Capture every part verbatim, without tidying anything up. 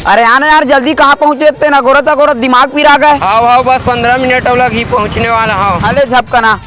अरे आना यार, जल्दी, कहाँ पहुँचे तेन, अगोरत अगोरत दिमाग पिरा गे। हाव हाव, बस पंद्रह मिनट अउ लगही, पहुँचने वाला हँव। अले झपकना।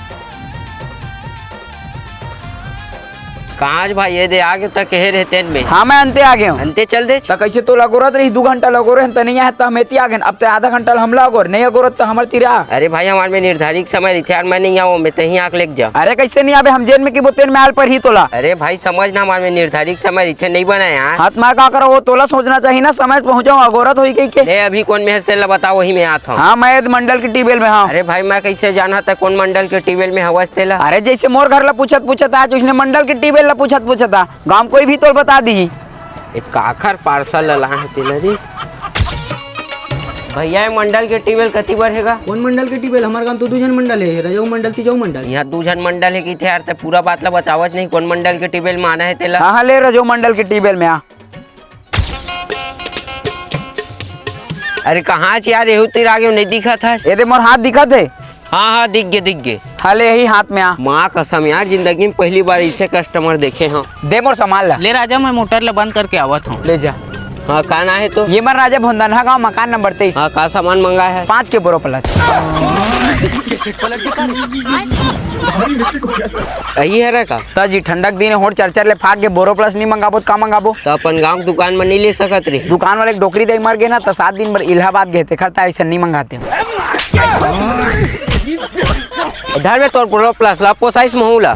कहाँ आज भाई, ये दे आगे त कहे रहे तेन में। हाँ, मैं अंते आगे हँव। अंते चल दे। त कइसे तोला अगोरत रहिस, दू घंटा ल अगोरे हन त नइ आए, त हम एती आगे हन। अब त आधा घंटा ल हमला अगोर, नइ अगोरत त हमर तीर आ। अरे भाई, हमार में निर्धारित समय रहिथे यार, मैं नइ आँव, मैं तहीं आके लेग जा। अरे कइसे नइ आबे, हम जेन में कहिबो तेन में आल परही तोला। अरे भाई, समझ ना, हमार में निर्धारित समय रहिथे, नइ बनय यार। हाँ त मैं का करँव, वो तोला सोचना चाही ना, समय से पहुँचँव, अगोरत होही कहिके। ले अभी कोन में हस तेला बता, वही में आत हँव। हाँ, मैं एदे मंडल के ट्यूबवेल में हँव। अरे भाई, मैं कइसे जानँव तैं कोन मंडल के ट्यूबवेल में हवस तेला? अरे जइसे मोर घर ला पूछत पूछत आय, वइसने मंडल के ट्यूबवेल ला पूछत पूछत आ। गाँव म कोई भी तोला बता दिही। ए काखर पार्सल ला लाहे तेला रे? भैया, ये मंडल के ट्यूबवेल कति बर हे गा? कोन मंडल के ट्यूबवेल? हमर गाँव म तो दू झन मंडल हे, रजऊ मंडल, तिजऊ मंडल। इहाँ दू झन मंडल हे कहिथे यार, तैं पूरा बात ला बतावच नहीं, कोन मंडल के ट्यूबवेल में आना हे तेला? हाँ, हाँ, ले रजऊ मंडल के ट्यूबवेल में आ। अरे कहाँ च यार, एहू तीर आगे नइ दिखत हस। ए दे मोर हाथ दिखत हे। हाँ, हाँ, दिख गे, दिख गे। हाँ, ले यही हाथ में आ। माँ कसम यार, जिंदगी में पहली बार ऐसे कस्टमर देखे हँव। दे मोर सामान ला। ले राजा, मैं मोटर ला बंद करके आवत हँव। ले जा। हाँ, का नाम हे तो? ये मन राजा भोंदनहा गाँव, मकान नंबर तेईस। हाँ, का सामान मंगाए हस? पाँच के बोरो प्लस। यही हरे का? त जी ठंडा के दिन हे, होंठ चरचर ले फाट गे, बोरो प्लस नइ मंगाबो त का मंगाबो? त अपन गाँव के दुकान म नइ ले सकत रहे? दुकान वाले के डोकरी दाई मर गे ना, त सात दिन बर इलाहाबाद गे, तेखर त अइसन नइ मंगाते। धर बे तोर बोरो प्लस ला, पोसाइस महू ला।